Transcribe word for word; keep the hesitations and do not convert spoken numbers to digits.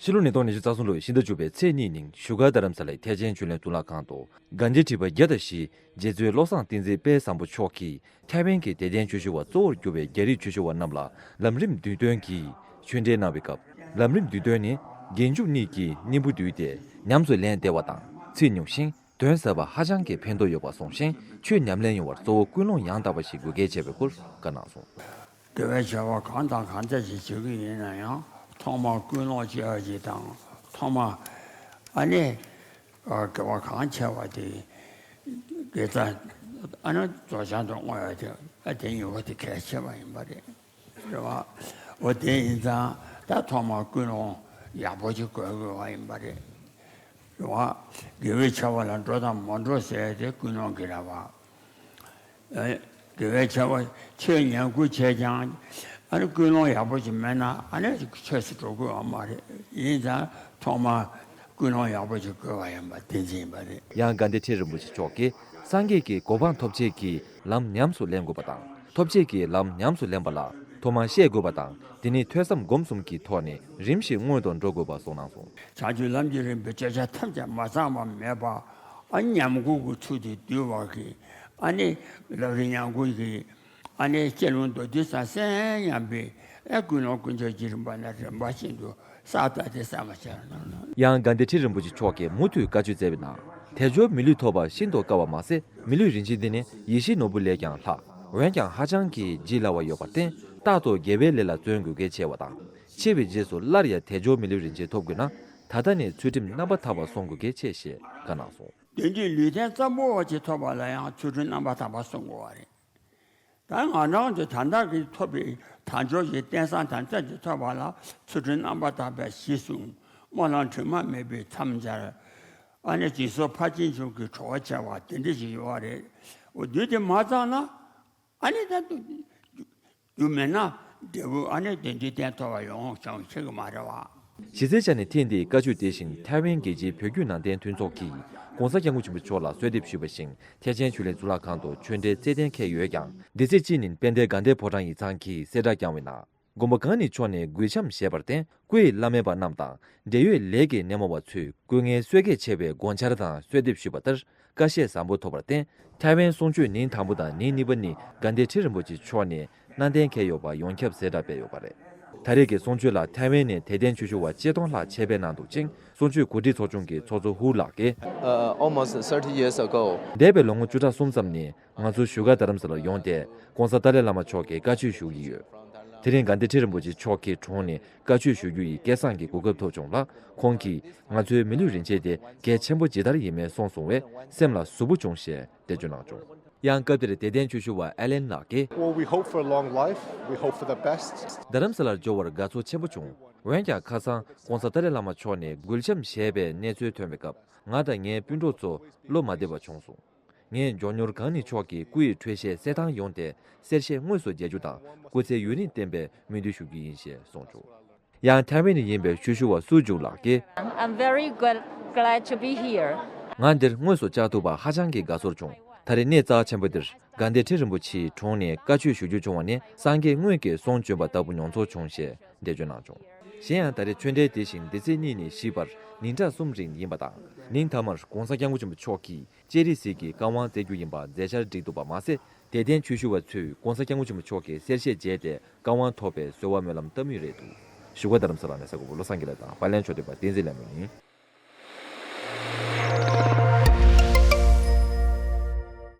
ཕྱི་ལོ་ཉིས་སྟོང་ཉི་ཤུ་རྩ་གསུམ་ལོའི་ཕྱི་ཟླ་བཅུ་པའི་ཚེས་གཉིས་ཉིན་བཞུགས་སྒར་རྡ་རམ་ས་ལའི་ཐེག་ཆེན་ཆོས་གླིང་གཙུག་ལག་ཁང་དུ་དགའ་ལྡན་ཁྲི་པ་བརྒྱ་དང་བཞི་རྗེ་བཙུན་བློ་བཟང་བསྟན་འཛིན་དཔལ་བཟང་པོ་མཆོག་གིས་ཐའེ་ཝན་གྱི་དད་ལྡན་ཆོས་ཞུ་བ་གཙོ་བོར་གྱུར་པའི་རྒྱ་རིགས་ཆོས་ཞུ་བ་རྣམས་ལ་ལམ་རིམ་བསྡུས་དོན་གྱི་ཆོས་འབྲེལ་གནང་བའི་སྐབས། ལམ་རིམ་བསྡུས་དོན་ནི་རྒྱན་འཇུག་གཉིས་ཀྱི་སྙིང་པོ་བསྡུས་ཏེ་ཉམས་སུ་ལེན་བདེ་བ་དང་ཚིག་ཉུང་ཞིང་དོན་ཟབ་པ་ཧ་ཅང་གི་ཕན་ཐོགས་ཡོད་པ་གསུངས་ཤིང་ཆོས་ཉམས་ལེན་ཡོང་བར་གཙོ་བོ་ཀུན་སློང་ཡང་དག་པ་ཞིག་དགོས་གལ་ཆེ་བའི་སྐོར་བཀའ་གནང་སོང་། དགེ་བའི་བྱ་བ་གང་དང་གང་འདྲ་ཞིག་བྱེད་ཀྱི་ཡིན་ན་ཡང་ཐོག་མར་ཀུན་སློང་སྐྱེ་བ་ཞིག་དང་ཐོག་མར་ཨ་ནི་དགེ་བ་གང་ཆེ་བ་དེ་དགེ་རྩ་ཨ་ནི་རྫོགས་བྱང་དུ་བསྔོ་ཡ་དེ་ཨ་དེ་གཉིས་པོ་དེ་གལ་ཆེ་བ་ཡིན་པ་རེད། རེད་བ། འོ་དེ་ཡིན་ཙང་ད་ཐོག་མར་ཀུན་སློང་ཡག་པོ་ཞིག་དགོས་དགོས་བ་ཡིན་པ་རེད། རེད་བ། དགེ་བའི་བྱ་བ་ལ་འགྲོ་དང་མ་འགྲོ་ཟེར་ཏེ་ཀུན་སློང་གི་རེད་བ། དགེ་བའི་བྱ་བ་ཆོས་ཉམས་རྒུད་བྱས་ཀྱང་ཨ་ནི་ཀུན་སློང་ཡག་པོ་ཞིག་མེད་ན་ཨ་ནི་ཆོས་སུ་འགྲོ་དགོས་བ་མ་རེད། ཡིན་ཙང་ཐོག་མར་ཀུན་སློང་ཡག་པོ་ཞིག་དགོས་བ་ཡིན་པ་བདེན་འཛིན་ཡིན་པ་རེད། ཡང་དགའ་ལྡན་ཁྲི་རིན་པོ་ཆེ་མཆོག་གིས་སངས་རྒྱས་ཀྱི་གོ་འཕང་ཐོབ་བྱེད་ཀྱི་ལམ་ཉམས་སུ་ལེན་དགོས་པ་དང་ཐོབ་བྱེད་ཀྱི་ལམ་ཉམས་སུ་ལེན་པ་ལ་ཐོག་མར་ཤེས་དགོས་པ་དང་དེ་ནི་ཐོས་བསམ་སྒོམ་གསུམ་གྱི་ཐོག་ནས་རིམ་བཞིན་སྔོན་དུ་འགྲོ་དགོས་པ་གསུངས་གནང་སོང་། བྱང་ཆུབ་ལམ་གྱི་རིམ་པའི་བརྗོད་བྱ་ཐམས་ཅད་མ་ཚང་བ་མེད་པ། ཨ་ཉམས་རྒུད་ཀྱི་ཚུལ་དུ་བསྡུས་པ་གི་ཨ་ནི་ལམ་རིམ་ཉམས་རྒུད་ཀྱི་ཨ་ནི་སྤྱི་ལུང་མདོ་སྡེ་ས་གསན་ཉམས་པའི་ཨ་ཀུན་སློང་ཀུན་སྤྱོད་ཀྱི་རིམ་པ་ན་རིམ་པ་བཞིན་དུ་ས་ད་དེ་ས་མ་ཆ་ཡང་དགའ་ལྡན་ཁྲི་རིན་པོ་ཆེ་མཆོག་གིས་མུ་མཐུད་བཀའ་ཆོས་སྩལ་བའི་ནང་དལ་འབྱོར་མི་ལུས་ཐོབ་པ་ཤིན་ཏུ་དཀའ་བ་མ་ཟད་མི་ལུས་རིན་ཆེན་འདི་ནི་ཡིད་བཞིན་ནོར་བུ་ལས་ཀྱང་ལྷག་འོན་ཀྱང་ཧ་ཅང་གི་བརྗེད་སླ་བ་ཡོད་པར་བརྟེན་རྟག་ཏུ་དགེ་བའི་ལས་ལ་བརྩོན་དགོས་གལ་ཆེ་བ་དང་། འཆི་བའི་རྗེས་སུ་སླར་ཡང་དལ་འབྱོར་མི་ལུས་རིན་ཆེན་ཐོབ་དགོས་ན་ད་ལྟ་ནས་ཚུལ་ཁྲིམས་རྣམ་པར་དག་པ་སྲུང་དགོས་གལ་ཆེ་ཞེས་བཀའ་གནང་སོང་། དོན་གྱི་ལུས་རྟེན་ཙམ་པོ་ཅིག་ཐོབ་པ་ལ་ཡང་ཚུལ་ཁྲིམས་རྣམ་པར་དག་པ་སྲུང་དགོས་པ་རེད། ད་ང་རང་ཚོ་ད་ལྟ་གི་ཐོབ་པའི་དལ་འབྱོར་གྱི་རྟེན་བཟང་དང་ལྡན་ཅིག་ཐོབ་པ་ལ་ཚུལ་ཁྲིམས་རྣམ་པར་དག་པའི་གཞི་བཟུང་། སྨོན་ལམ་དྲི་མ་མེད་པའི་མཚམས་སྦྱར། ཨ་ནི་སྦྱིན་སོགས་ཕར་ཕྱིན་མཆོག་གི་གྲོགས་བྱ་བ་དེ་འདྲ་ཞིག་ཡོད་པ་རེད། འོ་དུས་དེ་མ་ཚང་ན་ཨ་ནི་ད་དུ་རྒྱུ་མེད་ན་འབྲས་བུ་ཨ་ནི་དོན་འདི་གཏན་ཐོབ་པ་ཡོང་བྱུང་ཤེས་གི་མ་རེད་བ། གཞི་རྩའི་ཆ་ནས་ཐེངས་འདིའི་བཀའ་ཆོས་དེ་བཞིན་ཐའེ་ཝན་རྒྱལ་སྤྱིའི་བོད་བརྒྱུད་ནང་བསྟན་མཐུན་ཚོགས་ཀྱིས་༸གོང་ས་༸སྐྱབས་མགོན་ཆེན་པོ་མཆོག་ལ་གསོལ་འདེབས་ཞུས་པ་བཞིན་ཐེག་ཆེན་ཆོས་གླིང་གཙུག་ལག་ཁང་དུ་ཆོས་འབྲེལ་རྩེད་ལྡན་འཁེལ་ཡོད་ཀྱང་འདི་ཚེས་གཅིག་ཉིན་དཔལ་ལྡན་དགའ་ལྡན་ཕོ་བྲང་ཡིག་ཚང་གིས་གསལ་བསྒྲགས་བསྐྱངས་པའི་ནང་། དགོན་པ་གང་ནས་མཆོག་ནས་འགུལ་འཆམ་བཞེས་པར་བརྟེན་སྐུའི་བླ་མེད་པ་རྣམས་དང་འབྲེལ་ཡོད་ལས་ཀྱི་སྣེ་མོ་བ་ཚོས་སྐུ་ངལ་གསོ་སྐྱེལ་ཆེ་བའི་དགོངས་འཆར་དང་གསོལ་འདེབས་ཞུས་པ་ལྟར་བཀའ་བཞེས་བཟང་པོ་ཐོབ་པར་བརྟེན་ཐའེ་ཝན་གསུང་ཆོས་ཉིན་དང་པོ་དང་ཉིན་གཉིས་པ་ནི་དགའ་ལྡན་ཁྲི་རིན་པོ་ཆེ་མཆོག་ནས་གནང་གཏན་འཁེལ་ཡོད་པ་ཡོངས་ཁྱབ་གསལ་བསྒྲགས་སྤེལ་ཡོད་པ་རེད། ད་རེས་ཀྱི་གསུང་ཆོས་ལ་ཐའེ་ཝན་ནས་དད་ལྡན་ཆོས་ཞུ་བ་ཆིག་སྟོང་ལྷག་ཆེད་ཕེབས་གནང་འདུག་ཅིང་གསུང་ཆོས་གོ་སྒྲིག་ཚོགས་ཆུང་གི་ཚོགས་གཙོ་ཧུའུ་ལགས་ཀྱིས། Uh, almost thirty years ago. འདས་པའི་ལོ་ངོ་བཅུ་ཕྲག་གསུམ་ཙམ་ནས། ང་ཚོ་བཞུགས་སྒར་རྡ་རམ་ས་ལར་ཡོང་སྟེ་༸གོང་ས་ཏཱ་ལའི་བླ་མ་མཆོག་གི་བཀའ་ཆོས་ཞུ་གི་ཡོད། དེ་རིང་དགའ་ལྡན་ཁྲི་རིན་པོ་ཆེ་མཆོག་གི་དྲུང་ནས་བཀའ་ཆོས་ཞུ་རྒྱུ་ཡི་སྐལ་བཟང་གི་གོ་སྐབས་ཐོབ་བྱུང་ལ། ཁོང་གིས་ང་ཚོའི་མི་ལུས་རིན་ཆེན་དེ་གལ་ཆེན་པོ་ཇི་ལྟར་ཡིན་མིན་གསུངས་སོང་བས་སེམས་ལ་ཟུག་པོ་བྱུང་ཞེས་འགྲེལ་བརྗོད་གནང་བྱུང་། ཡང་སྐབས་དེར་དད་ལྡན་ཆོས་ཞུ་བ་ཨེ་ལན་ལགས་ཀྱིས། Well, we hope for long life. We hope for the best. རྡ་རམ་ས་ལར་འབྱོར་བར་དགའ་ཚོར་ཆེན་པོ་བྱུང་། འོན་ཀྱང་ཁ་སང་༸གོང་ས་ཏཱ་ལའི་བླ་མ་མཆོག་ནས་འགུལ་འཆམ་བཞེས་པའི་གནས་ཚུལ་ཐོན་པའི་སྐབས་ང་དང་ངའི་སྤུན་གྲོགས་ཚོ་བློ་མ་བདེ་བ་བྱུང་སོང་། ངས་མགྱོགས་མྱུར་གང་ནུས་ཕྱོགས་ཀྱི་སྐུ་ཡི་འཕྲོད་བཞེས་གསལ་ཐང་ཡོང་སྟེ་གསལ་བཤད་དངོས་སུ་མཇལ་རྒྱུ་དང་སྐུ་ཚེ་ཡུན་རིང་བརྟན་པའི་སྨོན་འདུན་ཞུ་རྒྱུ་ཡིན་ཞེས་གསུངས་བྱུང་། ཡང་ཐའེ་ཝན་ནས་ཡིན་པའི་ཆོས་ཞུ་བ་སུའུ་ཇུག་ལགས་ཀྱིས། I'm very glad, glad to be here. ང་འདིར་དངོས་སུ་བཅར་ཐུབ་པ་ཧ་ཅང་གི་དགའ་ཚོར་བྱུང་། ད་རེས་གནས་རྩ་ཆེན་པོ་འདིར་དགའ་ལྡན་ཁྲི་རིན་པོ་ཆེའི་དྲུང་ནས་བཀའ་ཆོས་ཞུ་རྒྱུ་བྱུང་བ་ནི་སངས་རྒྱས་དངོས་ཀྱིས་གསུང་བྱོན་པ་ལྟ་བུ་མྱོང་ཚོར་བྱུང་ཞེས་འགྲེལ་བརྗོད་གནང་བྱུང་། གཞན་ཡང་ད་རེས་ཆོས་འབྲེལ་དེ་བཞིན་འདི་ཚེས་གཉིས་ནས་བཞི་བར་ཉིན་གྲངས་གསུམ་རིང་ཡིན་པ་དང་། ཉིན་མཐའ་མར་༸གོང་ས་༸སྐྱབས་མགོན་ཆེན་པོ་མཆོག་གིས་སྤྱན་རས་གཟིགས་ཀྱི་བཀའ་དབང་སྩལ་རྒྱུ་ཡིན་པ་མཛད་འཆར་བསྒྲིགས་འདུག་པ་མ་ཟད། དད་ལྡན་ཆོས་ཞུ་བ་ཚོས་༸གོང་ས་༸སྐྱབས་མགོན་ཆེན་པོ་མཆོག་གི་གསལ་བཤད་མཇལ་ཏེ་བཀའ་དབང་ཐོབ་པའི་གསོལ་བ་སྨོན་ལམ་བཏབ་མུས་རེད་འདུག་བཞུགས་སྒར་རྡ་རམ་ས་ལ་ནས་གསར་འགོད་པ་བློ་བཟང་དགེ་ལེགས་དང་པར་ལེན་ཕྱོགས་སྡེ་པ་བསྟན་འཛིན་ལྷ་མོ་ཡིན།